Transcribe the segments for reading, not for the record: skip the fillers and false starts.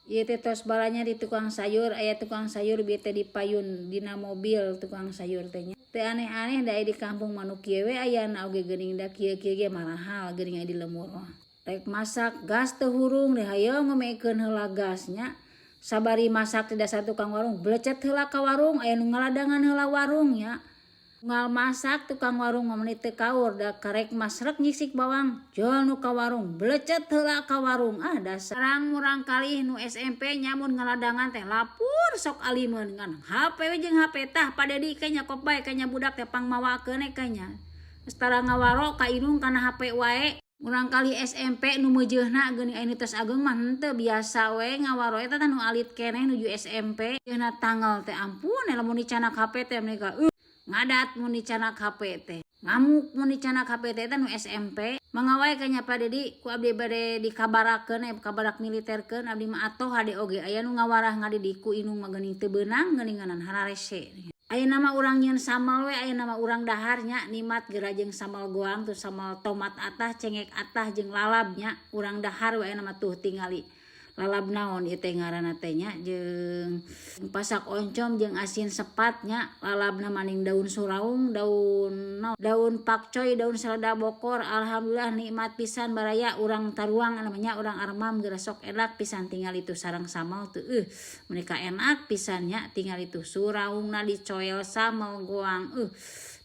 Ieu teh tos balanja di tukang sayur, aya tukang sayur bieu teh dipayun dina mobil tukang sayur teh nya. Teu aneh-aneh da di kampung mah nu kieu we ayana oge geuning da kieu-kieu ge marahal geuning aya di lembur mah. Rek masak gas teu hurung deh, hayo ngomekeun heula gas nya. Sabari masak di dasar tukang warung blecet heula ka warung, aya nu ngaladangan heula warung nya. Unggal masak tukang warung mah meuni teu kaur da karek masrek nyisik bawang, jol nu ka warung blecet heula ka warung. Ah, dasar murang kalih nu SMP nya, mun ngaladangan teh lapur sok alimeun ngan HP we jeung HP. Tah, Pa Dedi kayaknya kop bae kayaknya budak teh pangmawakeun we kayaknya. Geus tara ngawaro ka indung kana HP wae. Murang kalih SMP nu meujeuna geuning, aya nu tos ageng mah henteu, biasa we ngawaro. Eta tah nu alit keneh nuju SMP jeuna tanggal teh, ampun, lamun dicanak HP teh mereka ngadat, mun dicanak HP teh ngamuk, mun dicanak HP teh. Eta nu SMP. Mangga wae kanya, Pak Dedi, ku abdi bade dikabarakeun, kabarak militerkeun abdi mah atoh hade oge aya nu ngawarah ngadidik ku indung mah geuning teu beunang geuninganan, hararese. Ayeuna mah urang nyieun sambal we, ayeuna mah urang dahar nya, nikmat geura jeung sambal goang tuh, sambal tomat atah, cengek atah jeung lalab nya. Urang dahar we ayeuna mah. Tuh tingali lalab naon ieu teh ngaranna teh nya, jeung pasak oncom jeung asin sepat nya. Lalabna maning daun suraung, daun naon, daun pakcoy, daun selada bokor. Alhamdulillah, nikmat pisan, baraya. Urang taruang namanya, urang armam geura, sok enak pisan. Tingali tuh sareng sambal tuh, mereka enak pisan nya. Tingali tuh suraungna dicoel sambal goang,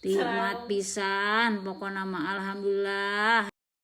nikmat pisan pokokna mah, alhamdulillah.